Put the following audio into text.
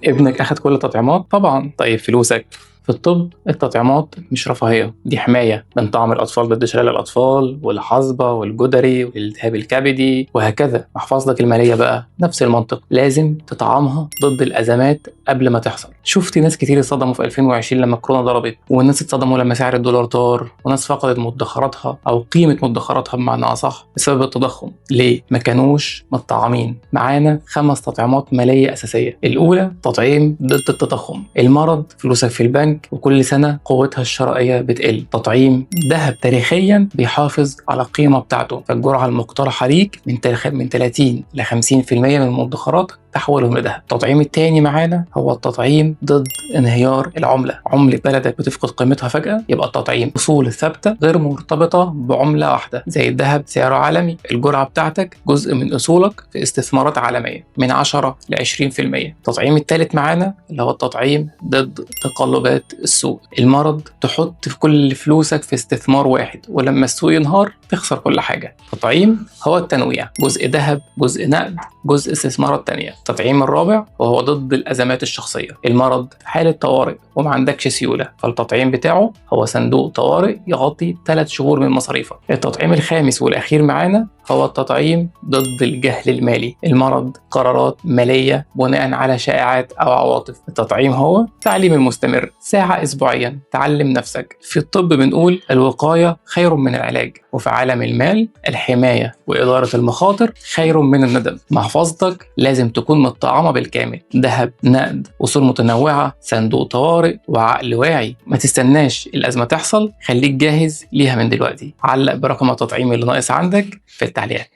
ابنك اخد كل التطعيمات؟ طبعا. طيب فلوسك؟ في الطب التطعيمات مش رفاهية، دي حماية. بنطعم الأطفال ضد شلل الأطفال والحصبة والجدري والالتهاب الكبدي وهكذا. محفظتك المالية بقى نفس المنطق، لازم تطعمها ضد الأزمات قبل ما تحصل. شفت ناس كتير اتصدموا في 2020 لما الكورونا ضربت، وناس اتصدموا لما سعر الدولار طار، وناس فقدت مدخراتها أو قيمة مدخراتها بمعنى أصح بسبب التضخم. ليه؟ ما كانوش متطعمين. معانا 5 تطعيمات مالية أساسية. الأولى تطعيم ضد التضخم، المرض فلوسك في البنك وكل سنة قوتها الشرائية بتقل. تطعيم ذهب تاريخيا بيحافظ على القيمة بتاعته، فالجرعة المقترحة ليك من 30 ل 50% من مدخراتك تحولهم لذهب. التطعيم الثاني معانا هو التطعيم ضد انهيار العملة، عملة بلدك بتفقد قيمتها فجأة، يبقى التطعيم أصول ثابتة غير مرتبطة بعملة واحدة زي الذهب سعره عالمي. الجرعة بتاعتك جزء من أصولك في استثمارات عالمية من 10 ل 20%. التطعيم الثالث معانا اللي هو التطعيم ضد تقلبات السوق، المرض تحط في كل فلوسك في استثمار واحد ولما السوق ينهار تخسر كل حاجة. التطعيم هو التنويع، جزء ذهب، جزء نقد، جزء استثمارات تانية. التطعيم الرابع وهو ضد الأزمات الشخصية، المرض حالة طوارئ وما عندكش سيولة، فالتطعيم بتاعه هو صندوق طوارئ يغطي 3 شهور من مصاريفك. التطعيم الخامس والأخير معانا هو التطعيم ضد الجهل المالي، المرض قرارات مالية بناء على شائعات أو عواطف. التطعيم هو التعليم المستمر، ساعة أسبوعيا تعلم نفسك. في الطب بنقول الوقاية خير من العلاج، وفي عالم المال الحماية وإدارة المخاطر خير من الندم. محفظتك لازم تكون متطعمة بالكامل، ذهب، نقد، أصول متنوعة، صندوق طوارئ، وعقل واعي. ما تستناش الأزمة تحصل، خليك جاهز ليها من دلوقتي. علق برقم التطعيم اللي ناقص عندك في التعليقات.